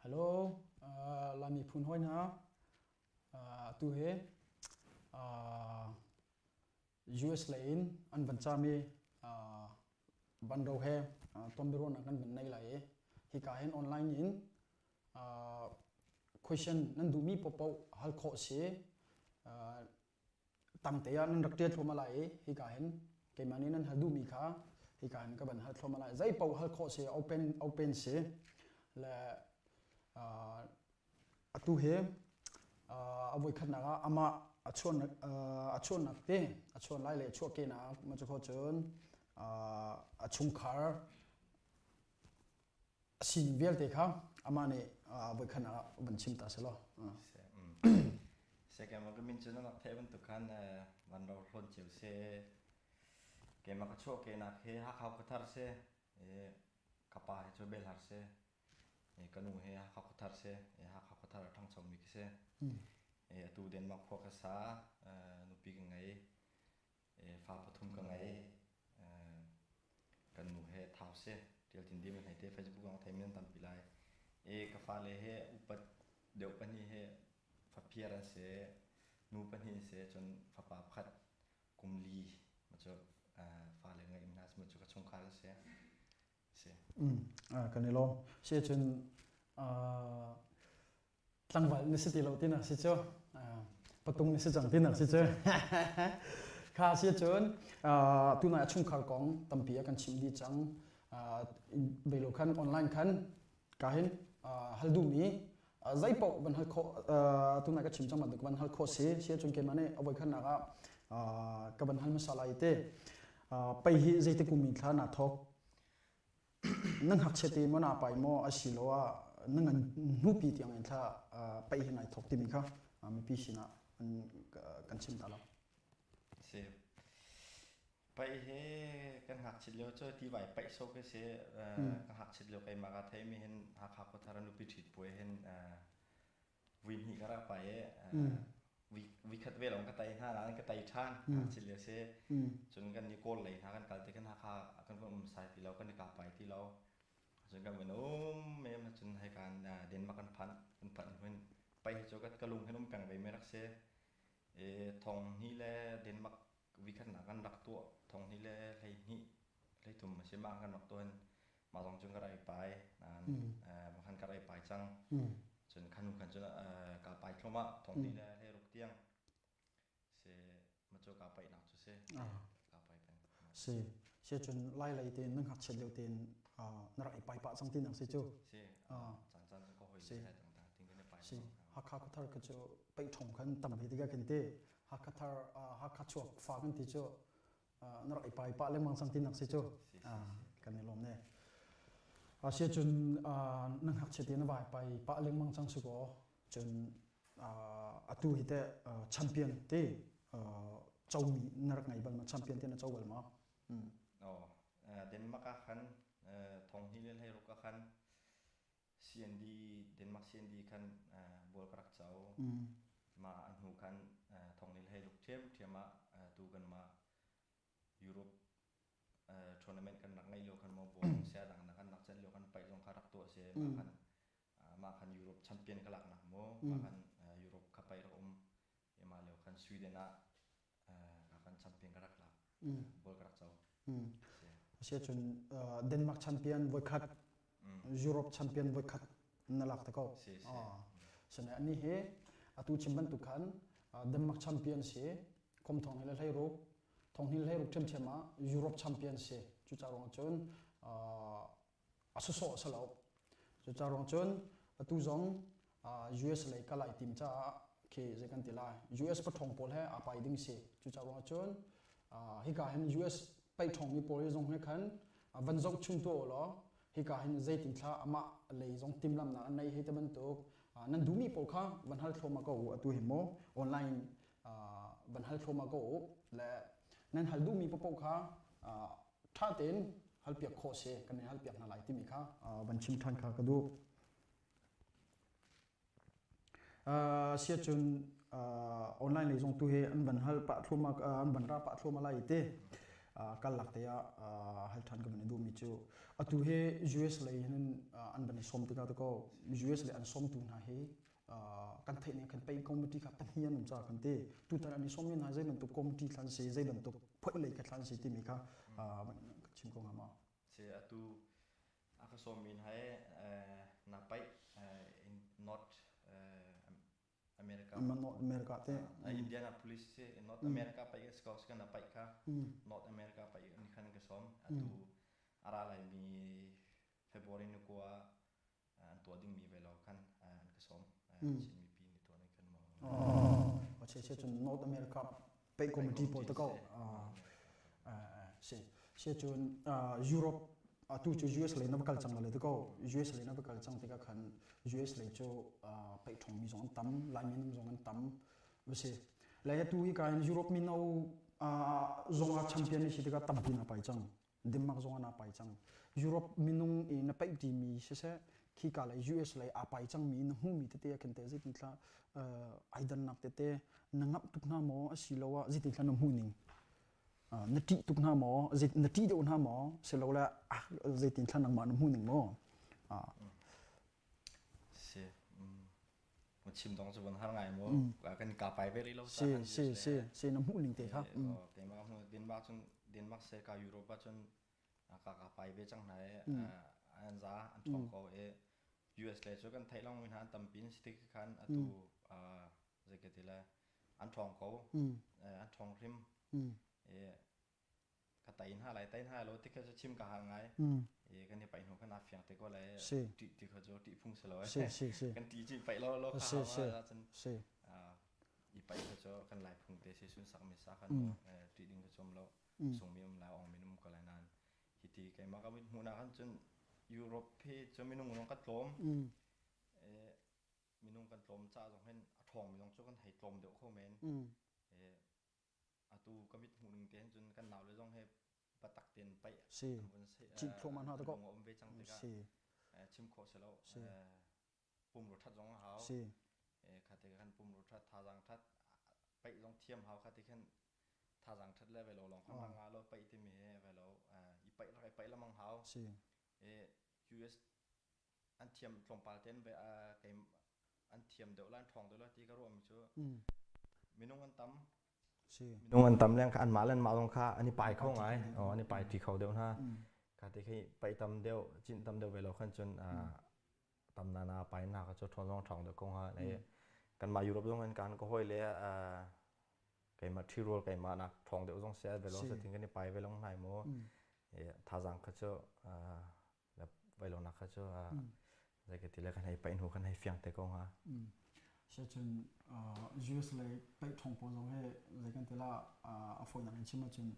Hello, Lai miphun hawi hna. Atu hi US lei in an van cami banro he tonbiaruahnak kan van nei lai i hika hin online in question nan duhmi paohpaoh hal khawh si. Tangte ah nan rak ṭial thluahmah lai i hika hin keimah nih nan hal duhmi kha hika hin ka van hal thluahmah lai. Zei paoh hal khawh si, open open si. Le atu hi a voikhatnak ah amah a chuahnak a chuahnak te a chuan lai le chuahkehnak ma cu kho cun a chungkhar a sining vialte kha amah nih voikhat ah van chim ta selaw. Second ka min cu na rak theih bantuk khan van ro hlawn cio se keimah ka chuah kenak he Hakha khuathar se ka pa he cu Belhar se ka nu he Hakha khuathar se Hakha khuathar a ṭhangcho mi ka si. Atu Denmark khua ka sa nupi ka ngei fa pathum ka ngei. Kan nu he thau si tial tin dim hei te Facebook ang thei min tampi lai. Ka fale he upat deuh pahnih he faphir an si, nu pahnih an si, cun fapa pakhat kum li ma cu fale ngai hna ma cu ka chungkhar an si. Si. Kan i lawm. Si cun tlangval na si ti lo tinak si cu patung na si cang tinak si cu kha si cun tunai a chungkhar kong tampi a kan chim dih cang beilo khan online khan ka hin hal duhmi zei paoh van hal khawh tunai ka chim cang bantuk van hal khawh si si cun keimah nih a voikhatnak ah ka van hal hmasa lai te pei hi zeiti kum in thla na thawk Na ngakchia te maw naa pai maw asiloah na ngan hnupi tiang in thla paih hi nai thawk timi kha mipi sinah kan chim ta lo. Si. Paih hi kan ngakchit lio cu tivai paih so khi si. Ka ngakchit lio keimah ka theimi hin Hakha khuathar nupi ṭhit puai hin vui hnih ka rak pai i vui khat ve lawng ka tai hna nain ka tai ṭhan ngakchit lio si. Cun kan i Kawl lei hna kan kal ti khan Hakha kan van um sai ti lo kan i kap pai ti lo. Cun kan van um mem cun hei kan Denmark kan phanh kan phanh hun pai hi cu ka lung hin um peng ve mi rak si. I thong hnih le Denmark vikhatnak kan rak tuah thong hnih le 12 13 a si ma kan rak tuah mah zong cun ka rak i pai nain khan ka rak i pai cang cun khan khan cun ka pai thluahmah thong hnih le 16 tiang si ma cu ka paih nak cu si ka pai peng si si cun lai lei tein na ngakchiat lio tein na rak i pai pah cang tinak si cu si caan caan ka hoi si ting kan i pai si Hakha khuathar ka cu paih ṭhong khan tam ve tikah kan ti Hakha thar Hakha chuak fa kan ti cu na rak i pai pah lengmang cang tinak si cu kan i lawm ne Asia cun na ngakchia te na vai pai pah lengmang cang su kaw cun atu hi te champion te comi na rak ngei bal ma champion te na co bal ma Oh Denmark ah khan thong hi le hlei ruk ah khan CND Denmark CND khan bual ka rak co. Mah a hnu khan thonglil hei luk ṭhiamṭhiam ah tu kanmah Europe tournament kan rak ngeih lio khan maw bual sia dang kan rak celh lio kan paih zong kha rak tuah si mah khan mah khan Europe champion ka laknak maw mah khan Europe kha paih rak um mah lio khan Sweden ah kan champion ka rak lak ball ka rak co. Asi cun Denmark champion voikhat Europe champion voikhat na lak te ko. Sine ani hi atu chim bantuk khan Denmark champion si kum thong le hlei ruk thong hnih hlei ruk ṭhiamṭhiam ah Europe champion si cu ca ruang cun a sawsawh a si lo. Cucaah ruang cun atu zong US lei kal ai tim caah khi zei kan ti lai US paṭhawng pawl he aa pai ding si. Cucaah ruang cun hika hin US paihṭhawngmi pawl hi zong he khan van zoh chung tuah u law hika hin zeitin thla amah lei zong timhlamhnak an nei hei te bantuk nan duhmi pawl kha van hal thluahmah ko u atu hi mu online van hal thluahmah ko u le nan hal duhmi paohpaoh kha ṭha tein halpiak khawh si kan in halpiak hna lai timi kha van chim ṭhan kha ka duh. Sia cun online lei zong tu hi an van hal pah thluahmah an van ra pah thluahmah lai te. Kal lak te ah hal ṭhan ka van i duhmi cu atu hi US lei hin an van i sawm tikah ko US lei an sawmtu hna hi kan theih ning khan pei committee kha pahnih an um ca kan ti. Tutan an i sawmmi hna zei bantuk committee thlan si, zei bantuk phoih lei kha thlan si timi kha ka chim ko hnga ma? Si, atu a ka sawmmi hna hi na paih in North America. North America te. Indianapolis si North America paih ka si ko si na paih kha North America paih ni khan ka sawm. Atu ara lai mi February ni kua an tuah dingmi ve lo khan an ka sawm. Chin mipi ni tuah ni khan mo. Oh, che che cun North America paih committee pawl te ko. Si. Si cun Europe atu cu US lei na va kal cang le te ko. US lei na va kal cang tikah khan US lei cu paih ṭhong mi zong an tam, Laimi nung zong an tam. Va si. Le atu hi ka in Europe mino zong ah champion ni si tikah tampi na pai cang. Denmark zong ah na pai cang. Europe minung i na paih ṭimi siseh, khika lei US lei aa pai cangmi na hmuhmi tete ah khin teh zeitin thla ai dannak tete na ngamh tuk hna maw asiloah zeitin thla na hmuh ning? Na ṭih tuk hna maw? Na ṭih deuh hna maw? Silole zeitin thla nangmah na hmuh ning maw? Si. Chim dong cu von har ngai mu. Kan ka pai ve rih lo. Si si si si na hmuh ning te kha. Keimah ka hmuh Denmark cun Denmark se ka Europe ah cun ka ka pai ve cang hna i an za an ṭhawng ko i US le cu kan theih long mi hna an tampi in si tik khan atu zei ka ti le an ṭhawng ko an ṭhawng hrim i ka tai hna lai tai hna lo ti kha cu chim ka har ngai i kan i paih hnu khan a fiang te ko lai ṭih ti kha cu ṭih phung si lo kan ṭih ci paih lo lo kha cun i paih kha cu kan lai phung te si sun sak mi sa khan ṭih ding kha cu um lo sung mi um lai ong min um ko lai nan hiti keimah ka mit hmuh nak han cun Europe hi cu minung zong kan tlawm minung kan tlawm ca zong hin a ṭhawng mi zong cu kan hei tlawm deuh kho men. Atu ka mit hmuh ning te hin cun kan naule zong he patak ten paih si cit thluahmah hna te ko um ve cang tikah si chim khawh si lo si pumrua that zong a hau si kha te khan pumrua that thazaang that paih zong thiam hau kha te khan thazaang that le ve lo long khan nga lo paih timi he ve lo i paih rak i paih lamang hau si US an thiam tlawmpal ten ve kei an thiam deuh la an ṭhawng deuh la ti ka ruahmi cu minung an tam si minung an tam leng kha anmah le anmah zong kha an i pai kho ngai an i pai ṭi kho deuh hna kha ti khi pai tam deuh cinh tam deuh ve lo khan cun tam na na pai na kha cu ṭhawn zong ṭhawng deuh ko hnga le kanmah Europe zong in kan ka hawi le keimah ṭhirual keimah nak ṭhawng deuh zong si ve lo sa tin kan i pai ve long hnai mu thazaang kha cu le vailonak kha cu zei ka ti le kan hei paih hnu kan hei fiang te ko hnga. Siacun US lei paih ṭhawng pawl zong hi zei kan ti la a fawinak in chim ahcun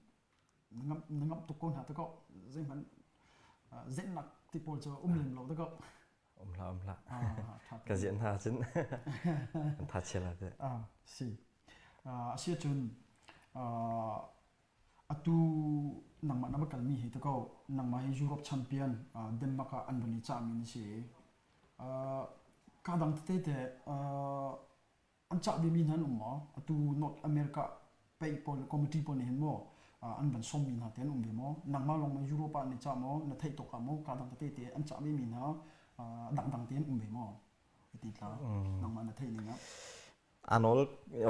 na ngamh tuk ko hna te ko zeihmanh zennak ti pawl cu um lem lo te ko. Um hlah um hlah. Ka zian hna cun an tha chia la te. Si. Asiacun Atu nangmah na va kalmi hi ta ko nangmah hi Europe champion Denmark ah an van i cahmi na si i kaa dang tete teh an cah bimi hna an um maw? Atu North America paih pawl committee pawl nih hin maw an van sawmmi hna te an um ve maw? Nangmah lawng ma Europe ah an i cah maw? Na theih tawk ah maw kaa dang tete te an cah vemi hna dangdang te an um ve maw? Ti tla nangmah na theih ning ah. Anol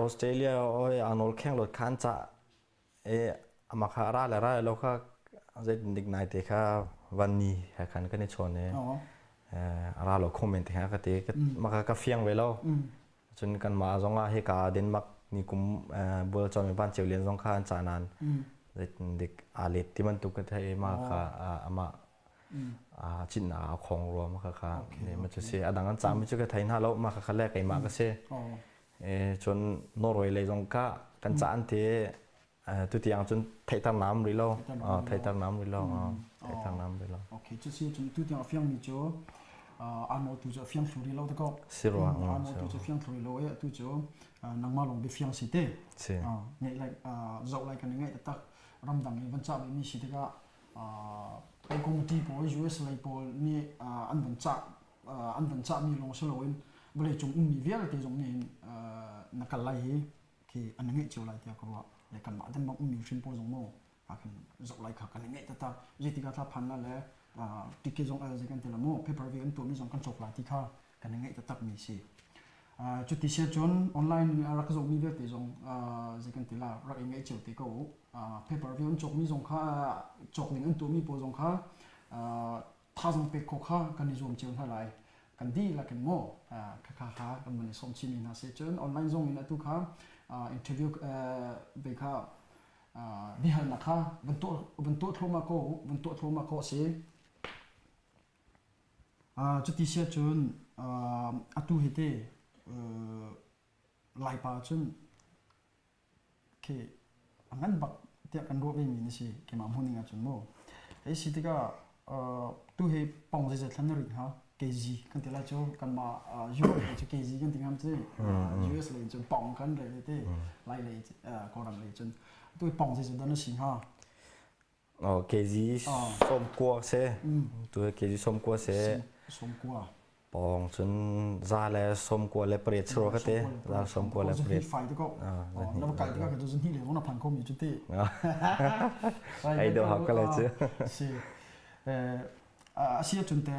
Australia oi anol kheng lot khan cha e ama kha ra le ra lo kha zeitin dik nai te kha van ni he khan kan i chawn e ra lo comment te kha ka te maka ka fiang ve lo cun kan ma zong ah hika Denmark ni kum bul chon van cheu lian zong kha an cha nan zeitin dik a let ti man tu ka thai ma kha ama chinnak a khong rua ma kha kha ne ma chu si adang an chami chu ka thai hna lo ma kha kha le keimah ka si cun Norway lei zong ka kan ca an te tu tiang cun theihter nam ri lo theihter nam ri lo theihter nam ri lo okay cu si cun tu tiang a fiang mi cu ano tu cu a fiang thlu ri lo te ko si rua ano tu cu fiang thlu ri lo e tu cu nangmah lawng bi fiang si te si ngai lai zoh lai kan ngai tak ramdang in van ca mi si tikah Pei committee pawl US lei pawl nih an van cah an van cahmi lawng si loin vawleicung ummi vialte zong nih hin na kal lai hi khi an ngeih cio lai tiah ka ruah. Le kanmah Denmark ummi hrim pawl zong maw Kan zoh lai kha kan i ngaih taktak. Zeitik ah thla phan la le ticket zong zei kan ti la mu pay per view an tuahmi zong kan cawk lai ti kha kan i ngaih taktak mi si. Cuti si ahcun online a rak zohmi vialte zong zei kan ti la rak i ngaih cio te ko u. Pay per view an cawkmi zong kha cawk ning an tuahmi pawl zong kha thazaang pek khawh kha kan i zuam cio hna lai. Kan dihlak in maw khakha kha kan van i sawm chinmi hna si. Cun online zong in atu kha interview ve kha biahalnak kha van tuah thluahmah ko van tuah thluahmah ko a si. Cuti si ahcun atu hi te Laipa cun khi a ngan bak tiah kan ruah vemi na si keimah hmuh ning ahcun mu. Hei si tikah tu hi pong zeizat thlan na rit hnga? KG kan ti lai cu kanmah Europe lei cu KG kan ti ngam ci US lei cun pong kan rel te Lai lei Kawlram lei cun tu hi pong zeizat dah na si hnga? Oh, kg 90 se. Tu hi kg 90 se. 90. Pawng cun 198 churo ka te. 198. Fai te ko. Na va kal tikah ka cu zun hi le na phan kho mi cu ti. Ai do hak ka le cu. Si. A si ahcun te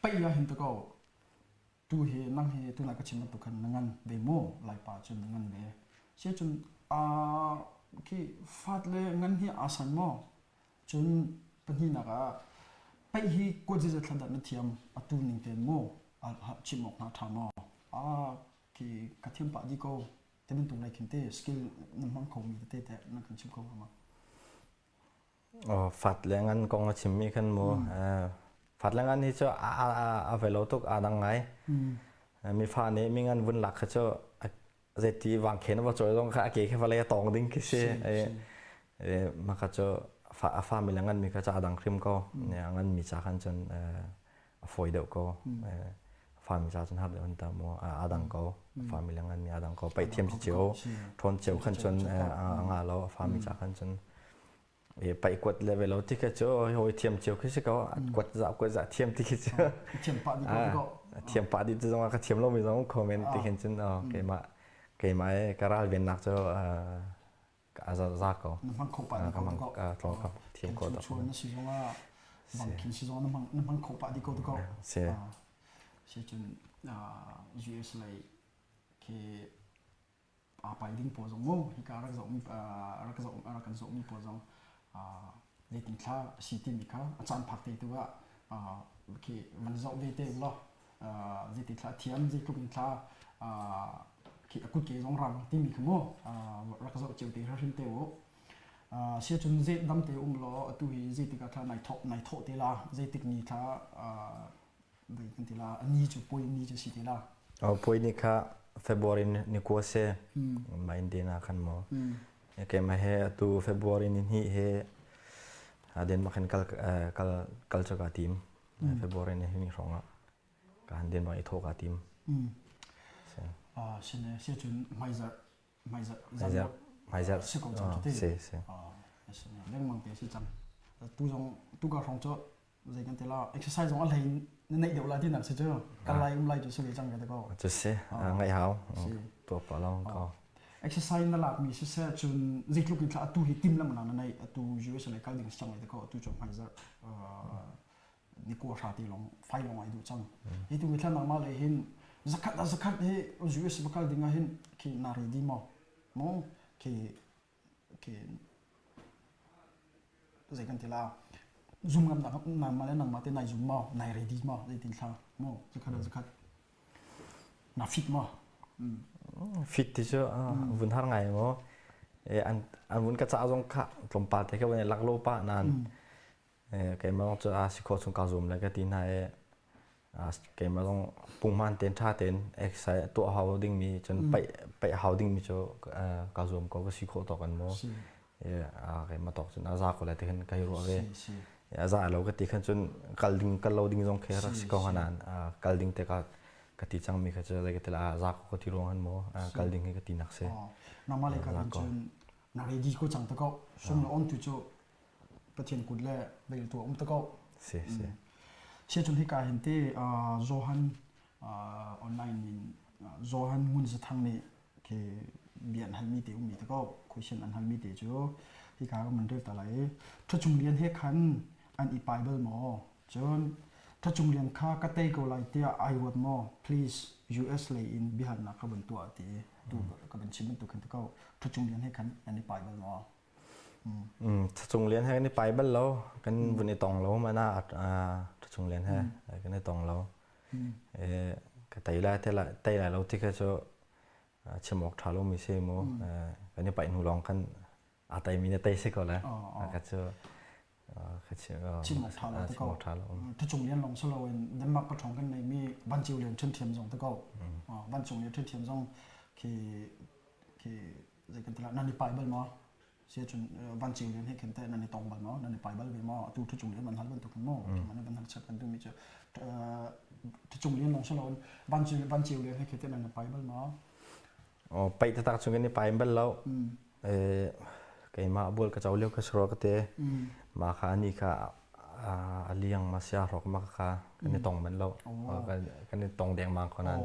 pai ya hin te ko. Tu hi nang hi tuna ka chim bantuk khan na ngan ve mu Laipa cun na ngan ve. Si cun khi fat le ngan hi aa san maw? Cun pahnihnak ah paih hi kuat zeizat thla dah na thiam atu ning tein mu chim awk hna ṭha maw? Khi ka thiam pah dih ko te bantuk lei khin te skill na hmang kho mi tete teh na kan chim kho hnga ma? Fat le ngan kong a chimmi khan mu fat le ngan hi cu a velo tuk aa dang ngai. Mi fa nih mi ngan vun lak kha cu zeiti vangkhen va cawi zong kha a ke kha vawlei a tawng ding khi si. Mah kha cu a fa mi le ngan mi kha cu aa dang hrim ko. A ngan mi ca khan cun a fawi deuh ko. Fa mi ca cun har deuh an ta mu aa dang ko. Fa mi le ngan mi aa dang ko. Paih thiam si cio, ṭhawn cio khan cun a nga lo. A fa mi ca khan cun paih kuat le velo ti kha cu hawi thiam cio khi si ko. Kuat za kuat za thiam ti khi cu. Thiam pah dih ko. Thiam pah dih tu zong ah ka thiam lomi zong comment ti khin cun keimah keimah ka ral vennak cu a za ko. Na hmang kho pah dih ko ko. Tlawng ka thiam ko to. Chuan na si zong ah bangkin si zong na hmang na hmang kho pah dih ko to ko. Si. Si cun US lei khi aa pai ding pawl zong mu hika rak zohmi rak zoh rak kan zohmi pawl zong zeitin thla a si timi kha a caan phak te tu ah khi van zoh ve te law zeitin thla thiam zeitluk in thla khi a kutke zong rang timi kha mu rak zoh cio te hrim te u sia cun zei dam te um law atu hi zeitik ah thla nai thawk nai thawh te la zeitik ni thla Dei kan ti la ni cu puai ni cu si ti la. Oh puai ni kha February ni kua se ma in dena khan mo. Ke ma he atu February ni hnih he Denmark hin kal kal kal chu ka tim. February ni hnih hrawng ah ka han Denmark i tho ka tim. Ah sine se cun hmaizarh hmaizarh hmaizarh hmaizarh si ko cang ti. Si si. Lengmang te si cang. Tu zong tu ka hrawng cu zei kan ti la exercise zong a hlei na neih deuh la ti nak si cu kal lai um lai cu si ve cang ka ko cu si ngaih hau tuah pa long ko exercise na lak mi si se cun zeitluk in thla atu hi tim lam na nei atu US le kal ding si cang lai ko atu cu hmaizarh ni ko hra ti long fai long ai du cang hi tu mi thla nangmah le hin zakhat a zakhat hi US ba kal ding ah hin khi na ready mo mo khi khi zei kan ti la zum ngam nak nangmah le nangmah te nai zum maw nai ready maw zeitin thla maw zakhat zakhat na fit maw fit ti cu vun har ngai maw an an vun ka ca zong kha tlawmpal te kha vun lak lo pa nan Keimah cu a si khawh chung kaa zuam lai ka ti hna i keimah zong punghman tein ṭha tein exercise tuah hau dingmi cun paih hau dingmi cu kaa zuam ko ka si khawh tawk in mu. Keimah tawk cun a za ko lai ti khan ka hei ruah ve. A za lo ka ti khan cun kal ding kal lo ding zong khi rak si ko nain kal ding te ka ka ti cangmi kha cu zei ka ti la a za ko ka ti ruang han mu kal ding hi ka ti nak si. Nangmah le ka cun na ready ko cang ta ko sung le on tu cu Pathian kut le veltu a um te ko. Si si. Sia cun hika hin te Johan online in Johan Ngun Zathang nih khi bia an halmi te ummi te ko question an halmi te cu hika ka man rel ta lai Ṭhachung Lian he khan an i pai bal maw? Cun Ṭhachung Lian kha ka tei ko lai tiah ai ruat maw? Please US lei in biahalnak ka vun tuah ti tu ka van chim bantuk khan ti ko Ṭhachung Lian he khan an i pai bal maw? Ṭhachung Lian he kan i pai bal lo. Kan vun i tong lo mana Ṭhachung Lian he kan i tong lo. Ka tei lai tei lai lo ti kha cu chim awk ṭha lomi si mu. Kan i paih hnu lawng kan aa teimi na tei si ko le. Ka cu chim awk ṭha lo te ko. Ṭhachung Lian lawng si loin Denmark paṭhawng kan neimi Van Cio Lian ṭhiamṭhiam zong te ko. Van Cung Lian ṭhiamṭhiam zong khi khi zei kan ti lai nan i pai bal maw? Siacun Van Cio Lian he khin teh nan i tong bal maw? Nan i pai bal ve maw? Atu Ṭhachung Lian van hal bantuk hin maw? Nan van hal chap kan duhmi cu Ṭhachung Lian lawng si loin Van Cio Lian he khin teh nan i pai bal maw? Paih taktak cu kan i pai bal lo. Keimah bual ka co lio ka si rua ka ti. Mah kha ani kha a liang ma sia hrawk ma kha kan i tong bal lo. Kan i tong dengmang ko nain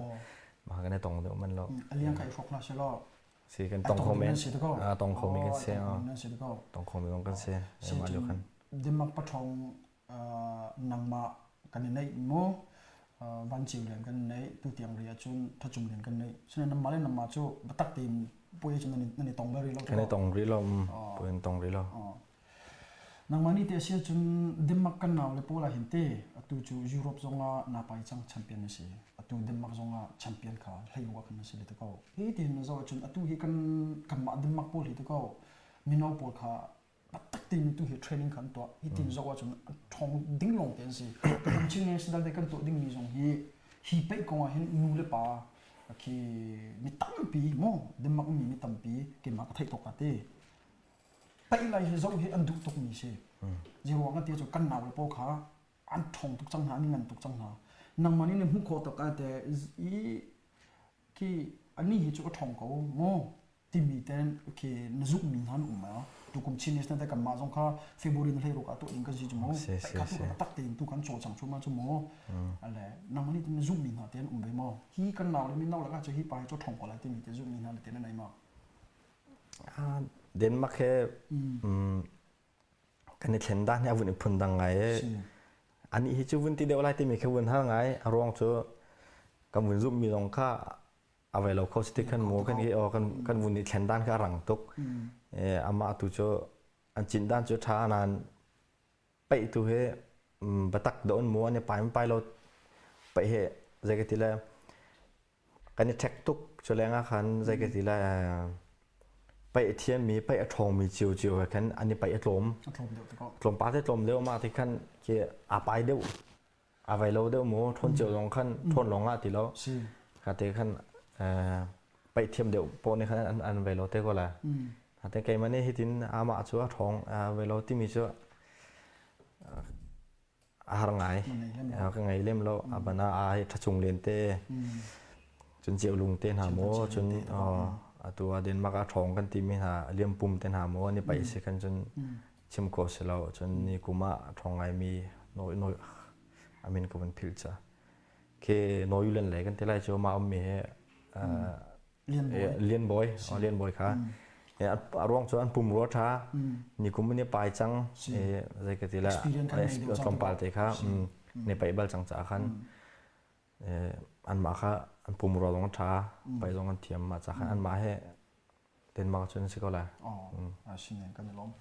mah kan i tong deuh man lo. A liang kha i hrawk hlah selaw Si kan tong kho men. Tong kho mi kan si. Tong kho mi kan si. Mah lio khan. Denmark paṭhawng nangmah kan i neih mu van ciu len kan neih tu tiang ri ahcun thachung len kan neih sinain nangmah le nangmah cu biatak tein puai cu nan i tong bal rih lo kan i tong rih lo puai an tong rih lo nangmah nih te a si ahcun Denmark kan nau le pawl ah hin te atu cu Europe zongah na pai cang champion na si atu Denmark zongah champion kha hlei wa kan na si le te ko hi tin na zoh ahcun atu hi kan kanmah Denmark pawl hi te ko mino pawl kha taktak tein tu hi training kan tuah hi tin zoh ahcun ṭhawng ding lawng te an si kan Chin National Day kan tuah dingmi zong hi hi peih kong ah hin nu le pa khi mi tampi mu Denmark ummi mi tampi keimah ka theih tuk ka ti peih lai hi zoh hi an duh tuk mi si ziruang kan ti cu kan nau le pawl kha an ṭhawng tuk cang hna an ngan tuk cang hna nangmah nih na hmuh khawh tuk ah te i khi ani hi cu a ṭhawng ko mu timi ten khi na zumhmi hna an um ma tukum Chin National te kanmah zong kha February na hleiruk ah tuah ding kan si cu mu kha tu kan tak tein tu kan cawlcang cu ma cu mu ale nangmah nih na zumhmi hna te an um ve maw hi kan nau le min nau le ka cu hi pa hi cu ṭhawng ko lai timi te zumhmi hna le te na nei ma Denmark he kan i thlen dan hi a vun i phun dang ngai i anih hi cu vun ti deuh lai timi khi vun hal ngai a ruang cu kan vun zumhmi zong kha a vai lo kho si ti khan mu kan i kan kan vun i thlen dan kha a rang tuk amah tu cu an cin dan cu ṭha nain paih tu hi batak do an mu an i pai pai lo paih he zei ka ti le kan i ṭhek tuk cu lengah khan zei ka ti le paih a thiammi paih a ṭhawngmi cio cio he khan an i paih a tlawm tlawmpa te tlawm deuh ma ti khan khi aa pai deuh a vai lo deuh mu ṭhawn cio zong khan ṭhawn lawng ah ti lo kha te khan paih thiam deuh pawl nih khan an vai lo te ko la te keimah nih hitin amah cu a ṭhawng vai lo timi cu a har ngai ka ngei lem lo a bana a hi ṭhachung len te cun ceu lung te hna maw cun atu ah Denmark a ṭhawng kan timi hna liampum te hna maw an i paih si khan cun chim khawh si lo cun ni kum ah a ṭhawng ngaimi noi noi amin ka vun philh ca ke Noyulen le kan ti lai cu mah ummi he Lian Bawi Lian Bawi kha a ruang cu an pumrua ṭha ni kum in i pai cang zei ka ti la tlawmpal te kha ne paih bal cang caah khan anmah kha an pumrua zong a ṭha paih zong an thiam mah ca khan anmah he Denmark cun si ko lai. Oh, si ne kan i lawm.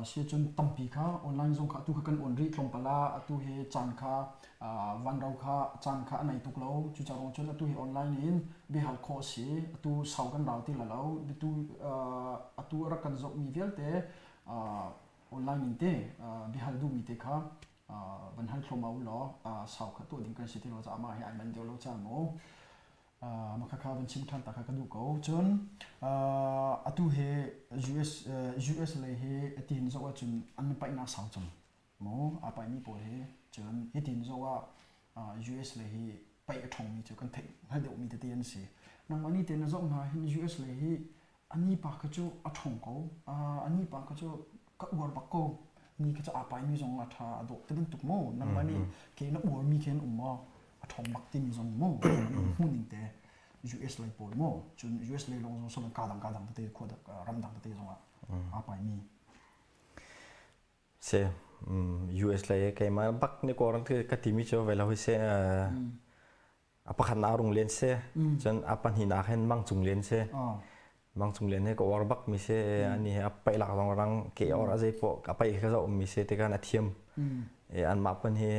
Si cun tampi kha online zong kha atu kha kan on rih tlawmpal ah atu hi caan kha vanro kha caan kha a nei tuk lo cu ca ruang cun atu hi online in biahal khawh si atu sau kan rau ti la lo atu atu rak kan zoh mi vialte online in te biahal duhmi te kha van hal thluahmah u law sau kha tuah ding kan si ti lo caah mah hi ai man deuh lo ca mu Mah khakha van chim ṭhan ta kha ka duh ko. Cun atu hi US US lei hi tiin zoh ahcun an paihnak sau cang. Mu aa paihmi pawl hi cun hitin zoh ah US lei hi paih a ṭhawngmi cu kan theih hngal deuhmi tete an si. Nangmah nih tein na zoh hna hin US lei hi ani pa kha cu a ṭhawng ko. Ani pa kha cu ka uar bak ko. Ni kha cu aa paimi zong a ṭha a dawh ti bantuk mu. Nangmah nih ke na uarmi khi an um maw? A ṭhawng bak timi zong mu. Hmuhning te. US lei pawl maw cun US lei lawng zong solo ka dang ka dang tete khua ramdang tete zong ah aa paimi. Si US lei keimah bak ni koran ka timi cu ve lo hi si a pakhat nak rung len si cun a pahnihnak hin mang cung len si mang cung len he ka uar bak mi si ani he a paih lak zong rang ke or a zei poh a paih ka zoh mi si tikan a thiam e an mah pan hi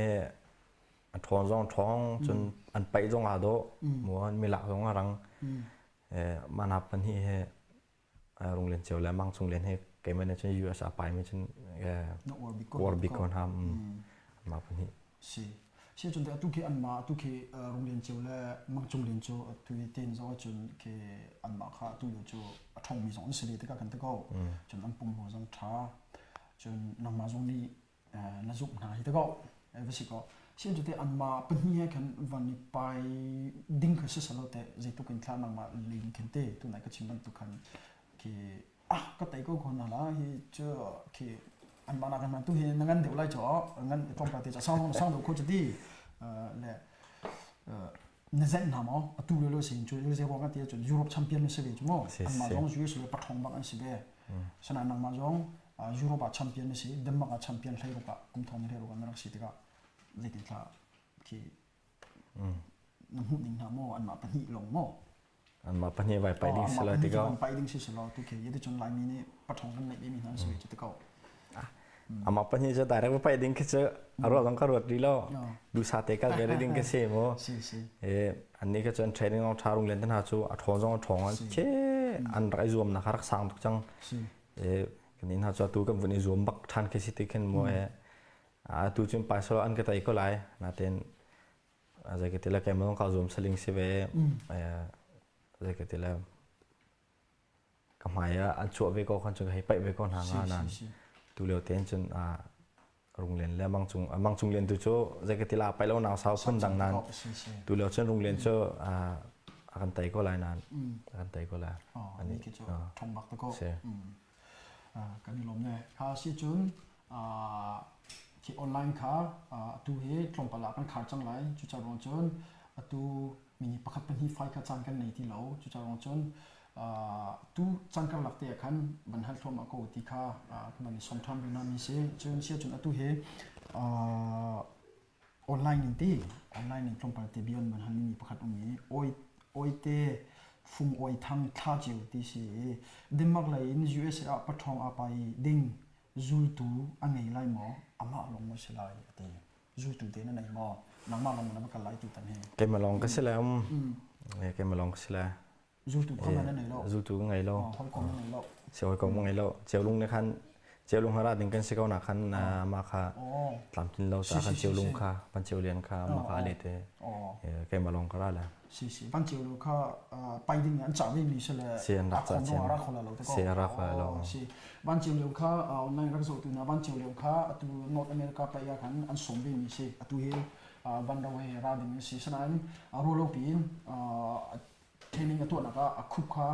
a ṭhawng zong ṭhawng cun an paih zong aa dawh mu an milak zong a rang e mana pan hi he rung len ceu le mang cung len he keimah nih cun US a pai mi cun uar bik ko hna mah pan hi si si cun atu khi anmah atu khi rung len ceu le mang cung len cu atu hi ten zo cun khi anmah kha atu lio cu a ṭhawng mi zong an si ve tikah kan ti ko cun an pum zong ṭha cun nangmah zong nih na zumh hna hi te ko va si ko sin cu te anmah pahnih he khan van i pai ding kha si salo te zeituk in thla nangmah ling khin te tunai ka chim bantuk khan khi ah ka tei ko ko na la hi cu khi anmah nak man tu hi na ngan deuh lai cho ngan tlawmpal te cha sang sang deuh kho chu ti le na zenh hna maw atu le lo sin cu zei ruang ti cun Europe champion na si ve chu mo anmah zong US le pathong bak an si ve sana nangmah zong Europe ah champion na si Denmark ah champion hlei ruk ah kum thong hlei ruk ah na rak si tikah zeitin thla khi na hmuh ning hna maw anmah pahnih lawng maw anmah pahnih vai pai ding si lo tikah pai ding si lo tu khi yeti cun Laimi nih pathong kan neih mi hna si cu tikah amah pahnih cu direct va pai ding khi cu a ruat zong ka ruat rih lo dusa te kal ve ding ka si mu si si e anni ka cun training ong tha rung len te hna cu a ṭhawn zong a ṭhawng an che an rak i zuam nak rak sang tuk cang e kan in hna cu atu kan vun i zuam bak ṭhan khi si ti khin mu e atu cun paisal an ka tai ko lai natin zei ka ti le keimah zong kaa zuam saling si ve zei ka ti le ka hmai ah an chuah ve ko khan cun ka hei paih ve ko hna nga nan tu lio tein cun runglen le mangcung mangcung lian tu cu zei ka ti la paih lo nau sau phun dang nan tu lio cun runglen cu a kan tai ko lai nan a kan tai ko lai ani ki cu thong bak te ko kan i lawm ne kha si cun khi online kha atu hi tlawmpal ah kan khar cang lai cu ruang cun atu mini pakhat pahnih fai kha caan kan nei ti lo cu ruang cun tu caan karlak te ah khan van hal thluahmah ko ti kha kan van i som ṭhan rih mi si cun sia cun atu hi online in ti online in tlawmpal te bia an van hal mi pakhat um i oi oite fung oi thang thla ceu ti si i Denmark lei in USA ah paṭhawng aa pai ding zultu a ngei lai maw amah lawng maw si lai a ti zultu te na nei maw nangmah lawng na va kal lai tu tan hi keimah lawng ka si lai um keimah lawng ka si lai Zultu kha na nei lo. Zultu ka ngei lo. Hawikom na ngei lo. Si hawikom ka ngei lo. Ceulung ne khan Ceulung ha ra ding kan si ko na khan ma kha tlamtlin lo ta khan Ceulung kha van Ceulian kha ma kha ale te keimah lawng ka ra la. Si si van Ceulu kha pai ding an cah ve mi se le si an rak cah cia ra khola lo te ko. Si ra khola lo. Si van Ceuliu kha online rak zoh tu na van Ceuliu kha atu North America pai ya khan an som ve mi si atu hi van ro he ra ding si sanain ro lo piin training a tuahnak ah a khup kha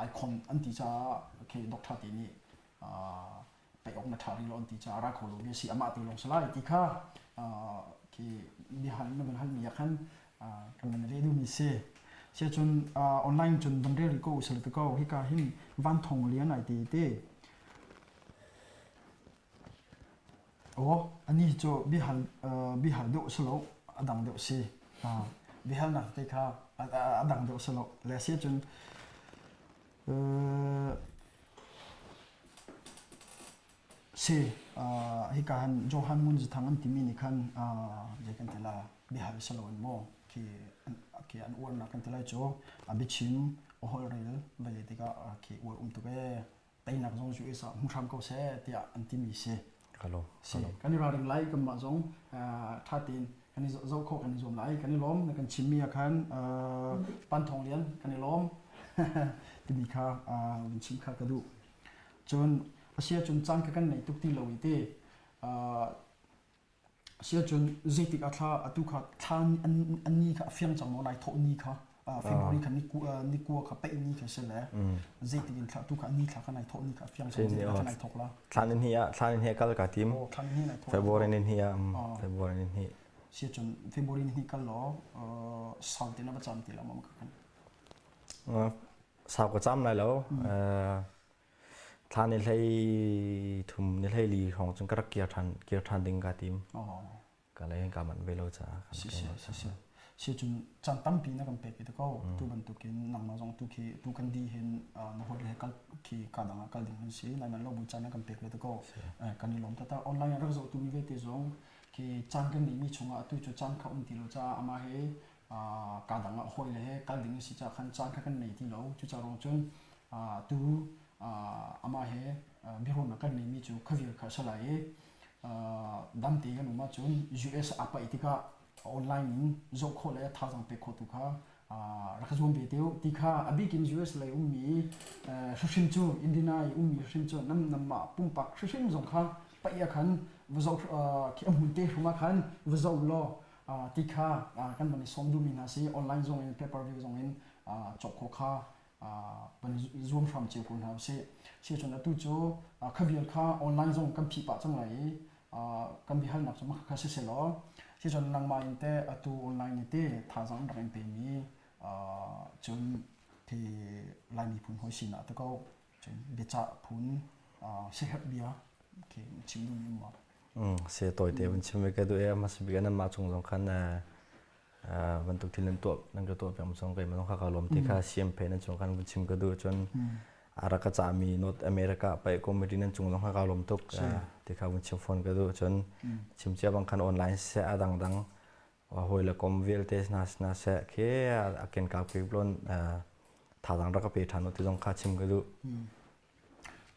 ai khon an ti caah okay doctor te nih pei awk na ṭha rih lo an ti caah ra kho lo mi a si amah te lawng si lai ti kha khi bihal na van halmi ah khan kan van leh duhmi si sia cun online cun van rel rih ko usal te ko hika hin van thong lian ai ti te Aw, anih cu biahal biahal deuh si lo, a dang deuh si. Biahalnak te kha a dang deuh si lo. Le si cun si hika han Johan Ngun Zithang an timi nih khan zei kan ti la biahal si lo in maw khi khi an uarnak kan ti lai cu a biachim a holhrel vei tikah khi uar um tuk ee teinak zong US ah hmu hram ko seh tiah an timi si. Kalo. Si. Kan i ralring lai kanmah zong ṭha tein kan i zoh khawh kan i zuam lai. Kan i lawm na kan chimmi ah khan Pan Thawng Lian kan i lawm timi kha vun chim kha ka duh. Cun a si ahcun caan kha kan nei tuk ti lo i ti Asiahcun zeitik ah thla atu kha thla an ni kha a fiang cang maw nai thawh ni kha February kha ni kua kha peih ni kha si le zeitik in thla atu kha ni thla kha nai thawh ni kha a fiang cang zeitik ah nai thawk la Thla ni hnih ah thla ni hnih kal ka tim. Thla ni hnih nai thawk. February ni hnih ah February ni hnih. Siahcun February ni hnih kal law sau te na va cam ti la ma ka kan. Sau ka cam lai lo. Thla ni hlei thum ni hlei li hrawng cun ka rak kir ṭhan kir ṭhan ding kaa tim. Ka lei ka manh ve lo caah. Si si si si. Si cun caan tampi na kan pek i ko. Tu bantukin nangmah zong tu khi tu kan di hin na hawi le kal khi ka dang ah kal ding an si. Nai man lo bu caan na kan pek ve ko. Kan i lawm tata. Online rak zoh tu mi vialte zong khi caan kan ngeihmi chungah atu cu caan kha um ti lo caah amah he ka dang ah hawi le he kal ding a si caah khan caan kha kan nei ti lo. Cucaah ruang cun tu amah he biaruahnak kan ngeihmi cu khavir kha a si lai i dam te kan um ahcun US aa paih tikah online in zoh khawh le thazaang pek khawh tu kha rak zuam ve te u ti kha a bik in US lei ummi hruhrim cu Indiana i ummi hruhrim cu nam namah pumpak hruhrim zong kha paih ah khan va zoh khi a hmun te hrum ah khan va zoh law ti kha kan van i sawm duhmi hna si online zong in pay per view zong in cawk khawh kha van zuam hram cio ko hna usih. Sicun atu cu kha vial kha online zong kan phih pah cang lai i kan biahalnak cu kha si selaw sicun nangmah in teh atu online i te thazaang rak in pemi cun thi Lai miphun hawi sinah te ko cun biacah phun siaherh bia khi chim duhmi um ma? Se tawite vun chim ve ka duh e mas bik nan mah chung zong khan bantuk thil nan tuah nan ka tuah piak zong kei zong kha ka lawm ti kha siam phe nan chung kan vun chim ka duh cun a rak ka cahmi North America pai committee nan cung zong kha ka lawm tuk ti kha vun chim phone ka duh cun chim cia bang khan online se a dang dang hawi le kom vialte na na se khi a ken ka pe blon thazang rak ka pe than ti zong kha chim ka duh.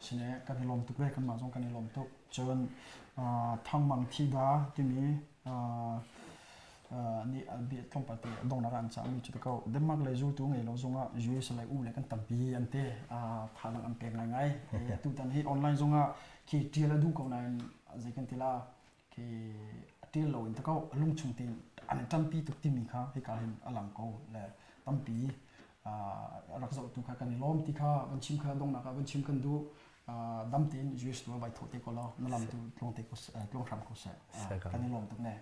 Sine kan i lawm tuk ve kanmah zong kan i lawm tuk. Cun Thangmang Thida timi nih bia tlawmpal te donghnak ah an cahmi cu ti ko. Denmark lei zultu ngei lo zongah US lei u le kan tampi an ti. Thazaang an pek ngaingai. Tutan hi online zongah khi ṭial a duh ko nain zei kan ti la khi a ṭial lo in ta ko a lungchung tein an ṭampi tuk timi kha hika hin a lang ko le tampi rak zohtu kha kan i lawm ti kha van chim kha donghnak ah van chim kan duh. Dam tein US tu vai thawh te ko law na lam tu tlung te ko tlung hram ko seh. Kan i lawm tuk ne.